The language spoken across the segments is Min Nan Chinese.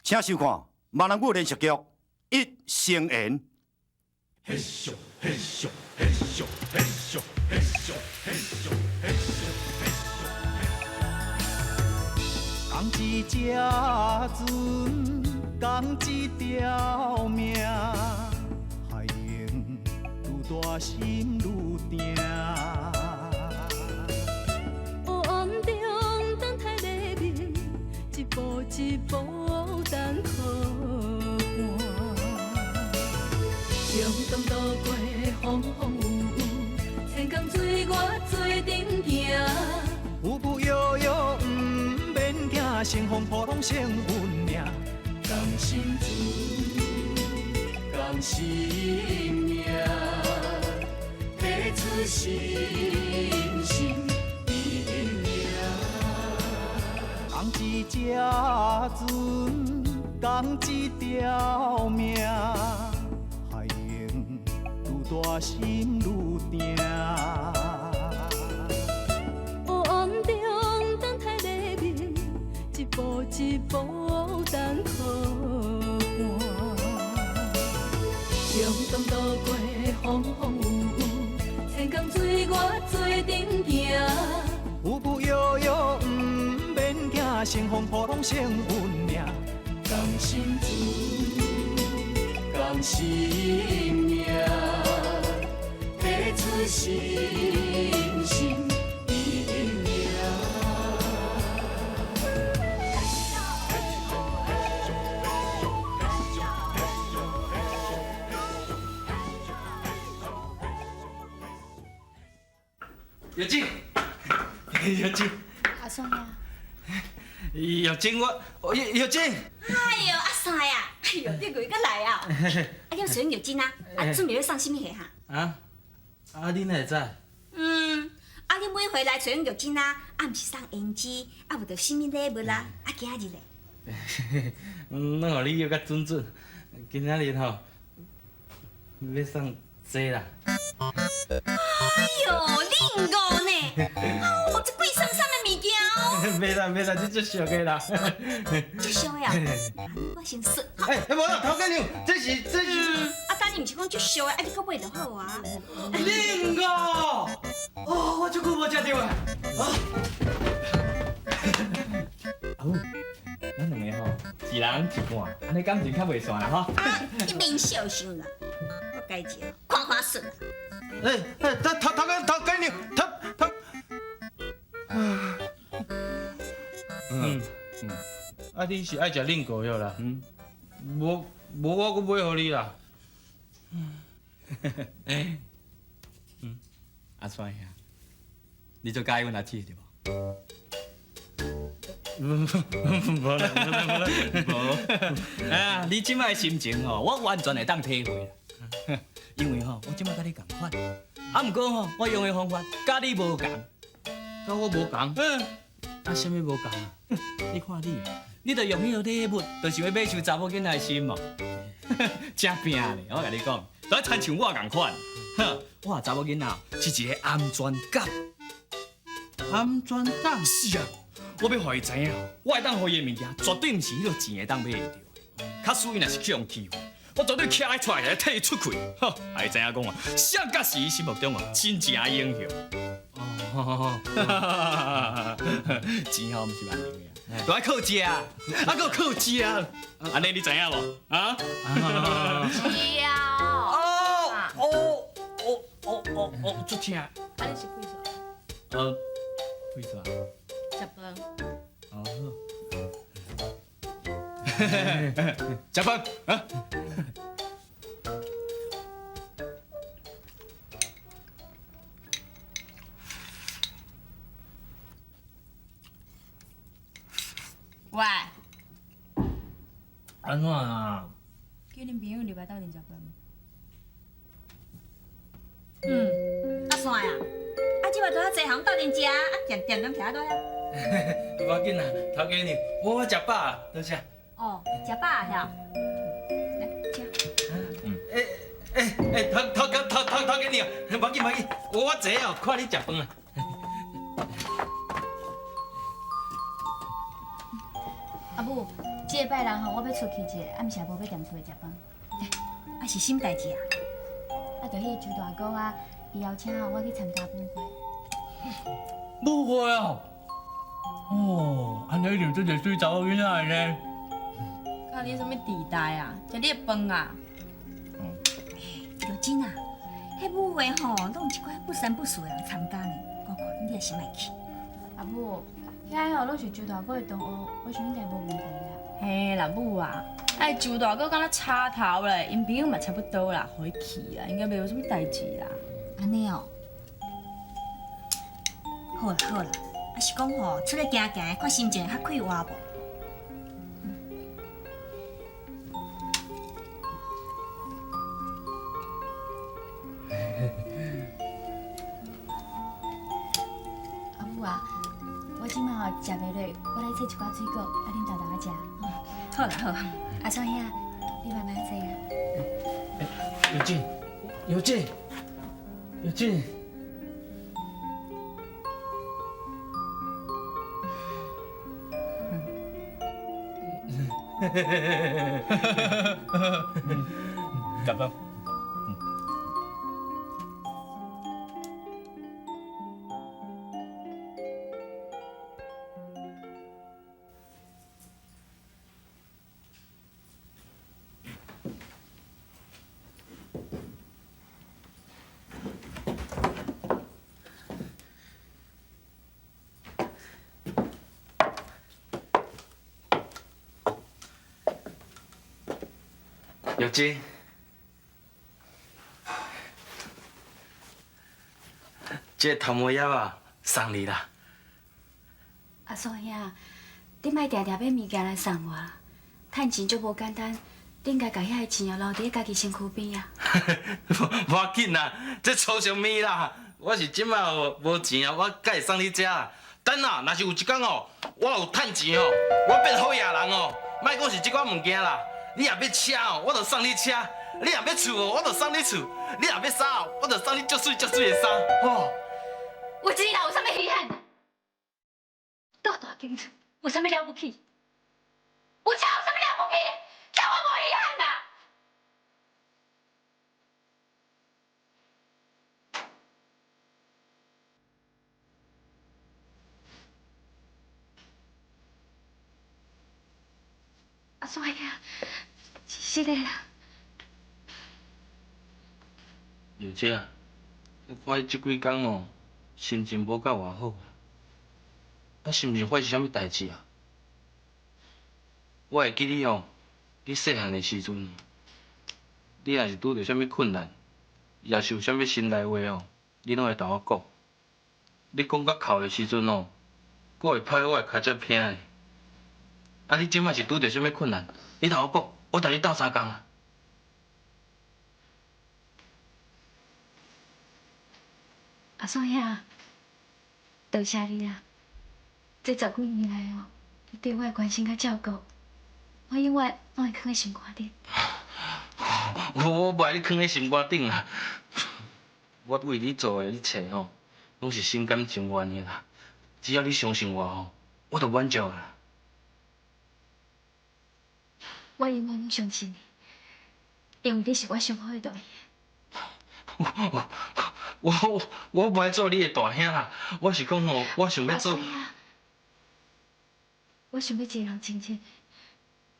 請收看閩南語連續劇《一生緣》。嘿咻嘿咻嘿咻嘿咻嘿咻嘿咻嘿咻嘿咻。仝一隻船，仝一條命，海浪愈大心愈定。黑暗中等待黎明，一步一步等靠岸。中东渡过风风雨雨，千江水我做阵行。有无摇摇毋免惊，乘风破浪胜运命。仝心船，仝心命，彼此心心意命。仝一隻船，仝一條命，海浪愈大心愈定。黑暗中等待黎明，一步一步等靠岸。中东渡过风风雨雨，千江水我做阵行。有无摇摇毋免惊，乘风破浪胜运命。仝心船，仝心命，彼此心心意命。玉珍，玉珍，阿山呀，玉珍，我玉玉珍。哎喲，阿山呀，哎喲，你又閣來啊？啊，你欲揣玉珍啊？啊，準備欲送啥物貨哈？啊？啊，你哪會知？嗯，啊，你每回來揣玉珍啊，啊，毋是送胭脂，啊，無就啥物禮物啦？啊，今仔日咧？嗯，攏予你約甲準準，今仔日吼欲送這啦。哎喲，恁五呢？哦，這貴桑桑的物件哦。袂啦袂啦，這足俗的啦。足俗的啊？我先說。哎，無啦，頭家娘，這是這是。啊，等你毋是講足俗的，啊，你閣買就好啊。恁五，哦，我足久無食著啊。阿母，咱兩个吼，一人一半，按呢感情較袂散啦吼。你免笑傷啦，我該食，看看順。哎哎，頭頭頭家頭家娘，頭頭。嗯嗯，啊，你是愛食冷糕藥啦？嗯，無無我閣買予你啦。嗯，阿川兄，你足佮意阮阿姊對無？無啦無啦無啦無。啊，你這擺的心情吼，我完全會當體會啦。因為吼，我這擺佮你仝款，啊，毋過吼，我用的方法佮你無仝。佮我無仝？嗯。啊，啥物無仝啊？你看你，你著用彼个禮物，就想欲買受查某囡仔的心哦。真拚咧，我共你講，著愛親像我仝款。哼，我查某囡仔是一个安全感。安全感？是啊，我欲予伊知影，我會當予伊的物件，絕對毋是彼个錢會當買會著的。假使伊若是去予欺負，我絕對徛出來替伊出氣，吼，予伊知影講啊，啥才是伊心目中啊真正的英雄。哦，錢吼毋是萬能的，著愛靠食，啊，閣靠食，按呢你知影無？啊？是啊。哦哦哦哦哦哦，足疼。啊，你是幾歲？幾歲？食飯。哦。食飯啊！喂。按怎啊？叫恁朋友入來鬥陣食飯。嗯，阿山啊，啊，這擺拄仔濟項鬥陣食，啊，恬恬踮徛佇遐。無要緊啦，頭家娘，我食飽啊，多謝。哦，食飽啊，遐。來，食。欸欸欸，頭頭頭頭頭頭家娘，無要緊無要緊，我坐哦，看你食飯啊。阿母，這擺拜六吼，我欲出去一下，暗时也無欲踮厝里食飯。啊是啥物代志啊？啊，就彼个周大哥啊，伊邀請我去參加舞會。舞會哦，哦，按呢一定足濟媠查某囡仔的呢。靠你啥物地帶啊？食你的飯啊？玉珍啊，彼舞會吼，攏有一寡不三不四的人參加呢，我看你也是莫去。阿母，遐吼攏是周大哥的同學，我想應該無問題啦。嘿啦，母啊，哎，周大哥敢若插頭咧，𪜶朋友嘛差不多啦，予伊去啦，應該袂有啥物代誌啦。按呢哦，好啦好啦，啊是講吼，出來行行，看心情會較快活無？阿母啊，我這擺吼食袂落，我來切一寡水果，啊恁沓沓仔食。好啦好啦，阿祖兄，你慢慢坐啊。玉珍，玉珍，玉珍。食飯。玉珍，這個頭毛葉啊，送你啦。阿祖兄，你莫定定買物件來送我啦，趁錢足無簡單，你應該共遐个錢哦留佇家己身軀邊啊。無要緊啦，這粗俗物啦，我是這擺無錢啊，我才會送你這啦。等啊，若是有一天哦，我有趁錢哦，我變好野人哦，莫講是這寡物件啦。你若欲車哦，我就送你車；你若欲厝哦，我就送你厝；你若欲衫哦，我就送你足媠足媠的衫。吼！有錢人有啥物稀罕？住大間厝有啥物了不起？有車有啥物了不起？這我無稀罕啦！阿祖兄，是的啦。玉姐啊，我看你這幾工哦，心情無夠偌好，啊，是毋是發生啥物代誌啊？我會記你哦，你細漢的時陣，你若是拄著啥物困難，也是有啥物心內話哦，你攏會同我講。你講甲哭的時陣哦，閣會拍我的跤脊疼的。啊，你這擺是拄著啥物困難？你同我講，我共你鬥相共啊。阿祖兄，多謝你啊！這十幾年來哦，你對我的關心佮照顧，我永遠攏會囥佇心肝頂。我無愛你囥佇心肝頂啦，我為你做的一切吼，攏是心甘情願的啦。只要你相信我吼，我就滿足啦。我永遠攏相信你，因為你是我上好的大兄。我無愛做你的大兄啦，我是講吼，我想欲做。我想欲一个人靜靜，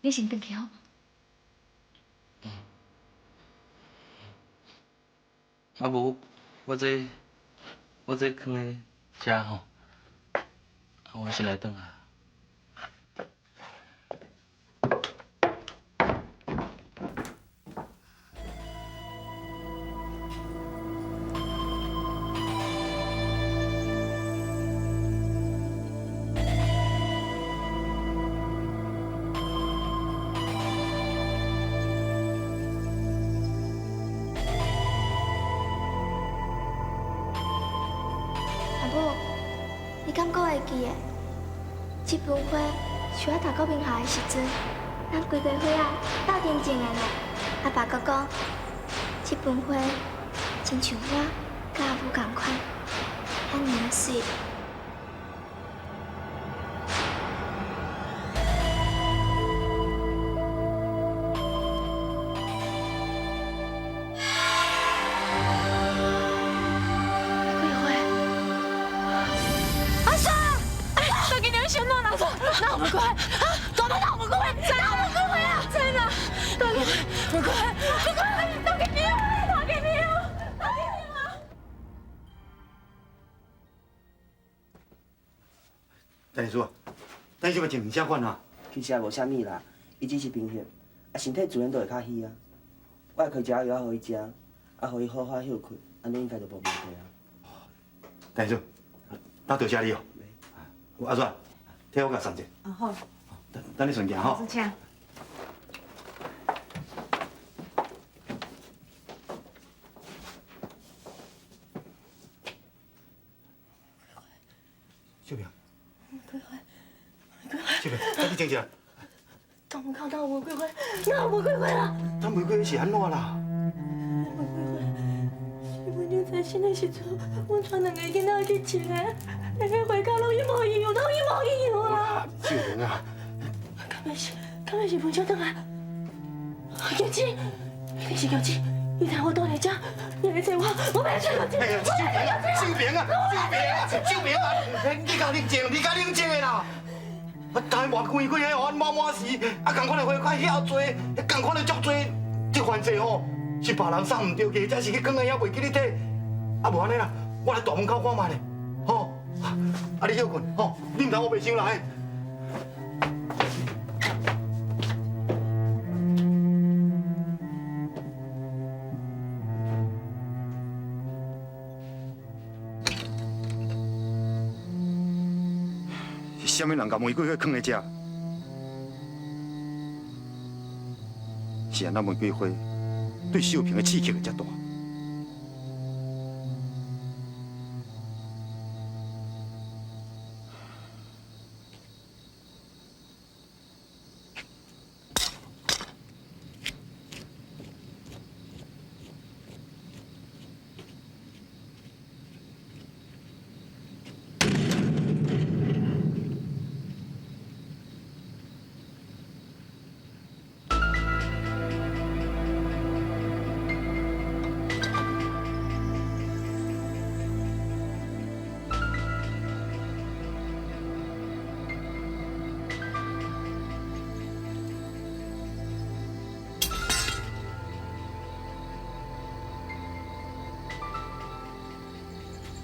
你先轉去好無？啊無，我這囥佇遮吼，啊我先來轉啊。阿母，你敢閣會記得？這盆花是我讀國民校的時陣，咱規家伙仔鬥陣種的呢。阿爸閣講，這盆花親像我佮阿母仝款，遐爾仔媠。玫瑰，玫瑰，大家庙，大家庙，大家庙啊！陈医师，陈医师嘛情形啥款啊？其实也无啥物啦，伊只是贫血，啊，身体自然就会较虚啊。我会开一寡药仔予伊食，啊，予伊好好歇困，按呢应该就无问题啊。陈医师，那多谢你哦。阿叔，替我共送者。啊好，等等你顺行吼。请。秀萍，玫瑰花，玫瑰花，秀萍，赶紧静静。大门口哪有玫瑰花？哪有玫瑰花啦？咱玫瑰是按怎啦？玫瑰花，是阮娘在生的时阵，阮带两个囡仔去种的，两个花甲拢一模一样，拢一模一样啊！秀萍啊，敢会是，敢会是文小转来？玉芝，一定是玉芝，伊知我住伫遮，伊来找我，我袂找玉芝，秀萍啊，秀萍啊，秀萍啊，你较冷静，你较冷静的啦。啊，台外规规个吼，满满是，啊，仝款的花开遐济，仝款的足济，这番济吼是别人送毋著去，或者是去囥在遐袂记你提。啊，无按呢啦，我来大门口看觅咧，吼。啊，你歇睏，吼，你毋通乌白想啦。是啥物人共玫瑰花囥伫遮？是按怎玫瑰花对秀萍的刺激会遮大？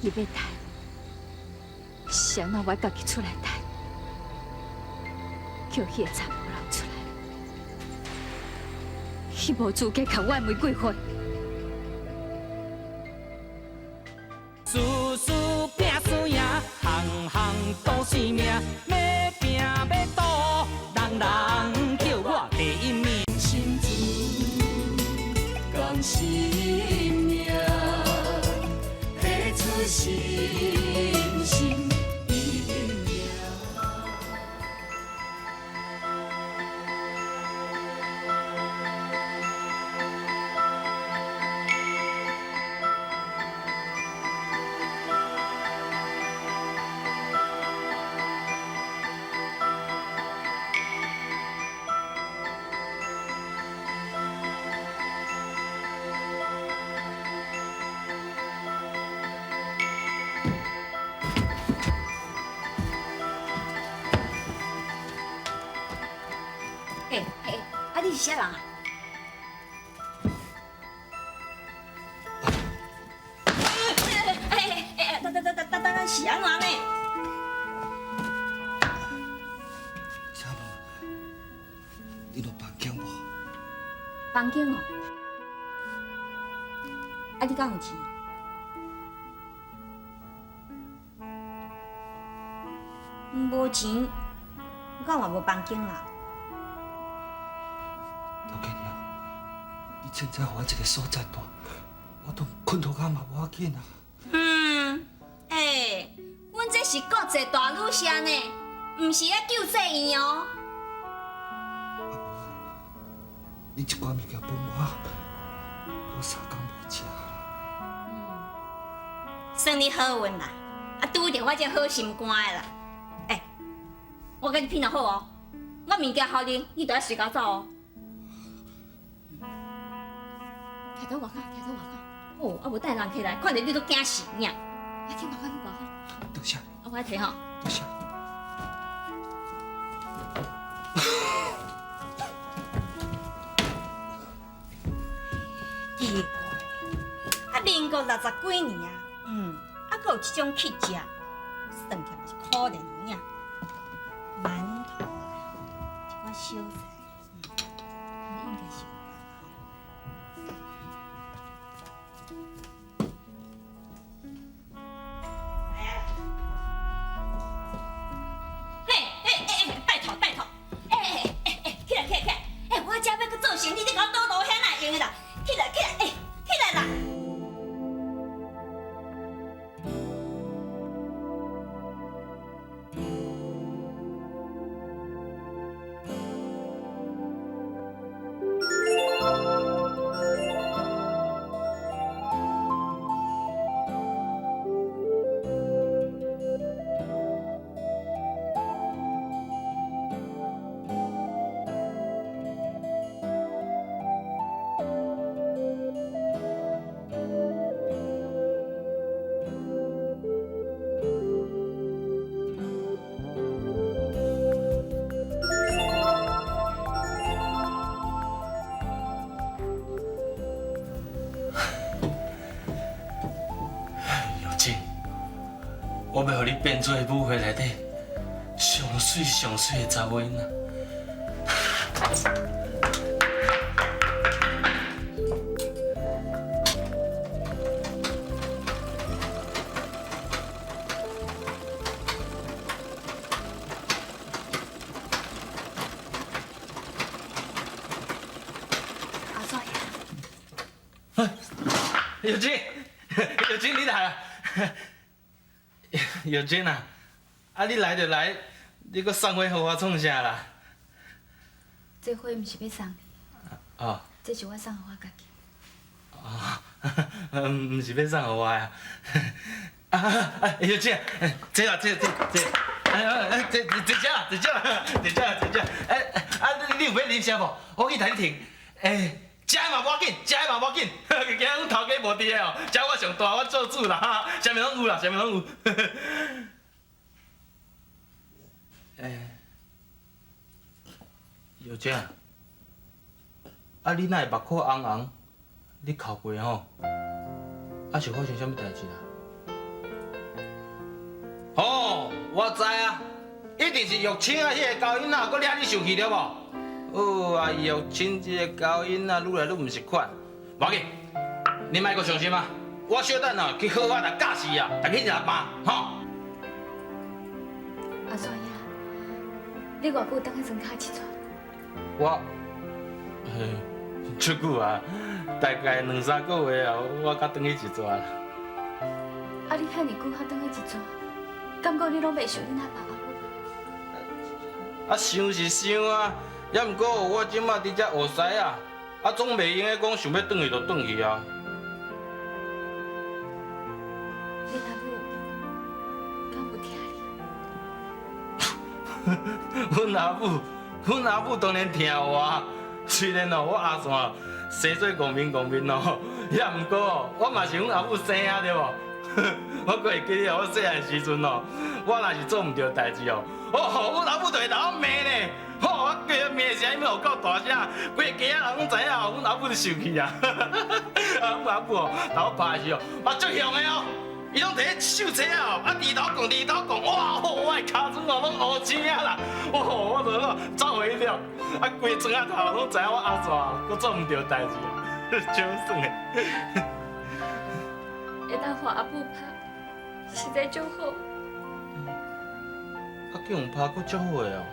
伊欲趁，是按怎我家己出来趁？叫彼个查某人出来，彼无资格崁我的玫瑰花。事事拼输赢，项项赌性命，欲拼欲赌，人人叫我第一名。心自共心命，提出信心。啊，你是啥人啊？哎哎哎，等等等等等等，是按怎呢？请问，你有房间无？房间哦，啊，你敢有钱？无钱，我敢嘛无房间啦。老干娘，你凊彩予我一个所在住，我都睏涂跤嘛无要紧啊。嗯，欸，阮这是国际大旅社呢，毋是咧救济院哦。你这寡物件分我，我三工无食啦。算你好运啦，啊，拄著我这好心肝的啦。欸，我共你拼就好哦，我物件予你，你就爱随共走哦。徛佇外口，徛佇外口。哦，啊无等人起来，看著你都惊死尔。啊，去外口，去外口。多谢你。啊，我来提吼。多谢。国60几年啊，啊，阁有这种气质，算起来是可怜有影。馒头啊，一寡小菜，应该是有够吼。嘿，哎哎哎，拜托拜托，哎哎哎哎，起来起来起来，哎，我这欲阁做生理，你共我倒路遐哪会用的啦？起来起来，哎，起来啦！我欲予你变做舞会内底上媠上媠的查某囡仔。阿祖爷，玉珍，玉珍，你来啊！玉珍啊，啊你来就来，你阁送花予我创啥啦？这花毋是欲送你，哦，这是我送予我家己。哦，毋是欲送予我啊！啊啊！玉珍，这啦，这这这，哎哎，这这这啦，这这啦，这这这这，哎啊！你有欲啉啥无？我去替你提。哎。食的嘛无要紧，食的嘛无要紧。今仔阮头家无伫个哦，食我上大，我做主啦，哈，啥物拢有啦，啥物拢有。哎，玉珍，啊你哪会目眶红红？你哭过吼？啊是发生啥物代志啦？哦，我知啊，一定是玉清啊，彼个狗囡仔阁惹你生气著无？哦啊，玉清这个狗囡仔愈来愈毋是款，无要紧，你莫阁伤心啊！我小等哦，去好好来教示啊，共去食饭，吼。阿祖爷，你偌久转去庄跤一撮？我，嘿，足久啊，大概两三个月啊，我才转去一撮啦。啊，你遐尔久才转去一撮，敢讲你拢袂想恁阿爸阿母？啊，想是想啊。也毋过我这马伫遮学师啊，啊总袂用得讲想欲转去就转去啊。恁阿母敢有疼你？阮阿母，阮阿母当然疼我。虽然哦，我阿线生做戆面戆面哦，也毋过我嘛是阮阿母生啊，对无？我阁会记得我细汉时阵哦，我若是做毋对代志哦，哦，阮阿母就会来我骂呢。吼！我叫伊骂声，伊有够大声，规家仔人拢知影，阮阿母就生气啊！啊，阮阿母哦，头拍的时候，嘛足凶的哦，伊拢提手册啊，啊，低头讲，低头讲，哇！我的尻川哦，拢乌青啊啦！哦，我就讲走回了，啊，规庄仔头拢知影我阿线阁做毋对代志啊，足耍的。会当予阿母拍，实在足好。啊，叫人拍阁足好的哦。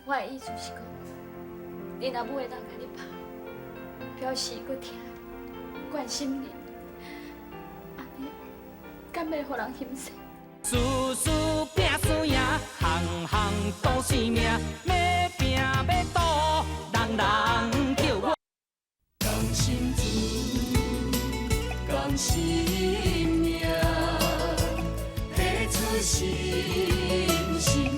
我的意思是讲，恁阿母会当共你拍，表示伊阁疼你、关心你，按呢，敢袂予人心碎？事事拼输赢，项项赌性命，欲拼欲赌，人人叫我。仝心事，仝心命，彼此心心。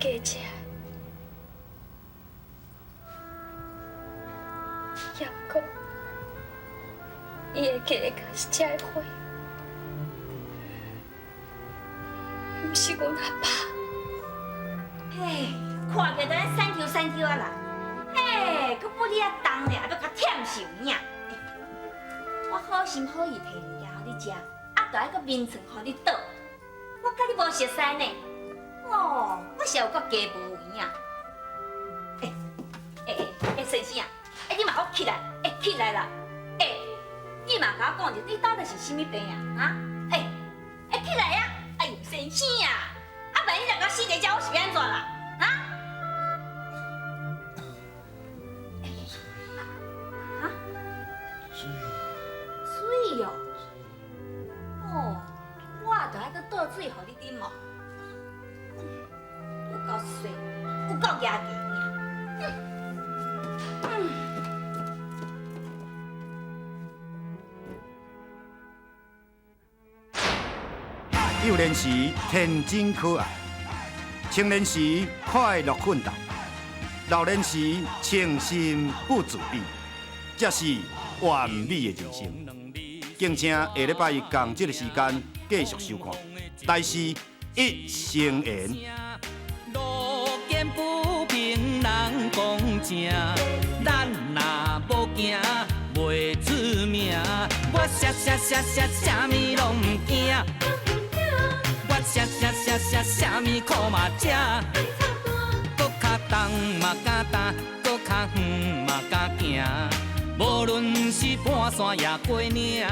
过这。也毋过，伊会记得是这个花，毋是阮阿爸。嘿，看起来咱三秋三秋啊啦，嘿，阁不哩啊重咧，还阁较忝是有影。我好心好意提物件予你食，啊，就爱阁眠床予你倒，我佮你无熟似呢。哦，我是有够鸡婆有影。欸欸欸欸，先生啊，欸，你嘛好起来，欸，起来啦，欸，你嘛共我讲者，你到底是啥物病啊？哈？欸，欸，起来啊！哎呦，先生啊，啊，万一若共死伫遮，我是欲按怎啦？啊？啊？水哦，哦，我就爱阁倒水予你啉哦。有够衰，有够牙牙。幼年时天真可爱，青年时快乐奋斗，老年时清心不自闭，这是完美的人生。敬请下礼拜一仝这个时间继续收看《台视一生缘》。路见不平人讲正，咱若无惊袂出名。我啥啥啥啥啥物拢毋惊，我啥啥啥啥啥物苦嘛食，阁较东嘛敢担，阁较远嘛敢行，无论是爬山抑过岭。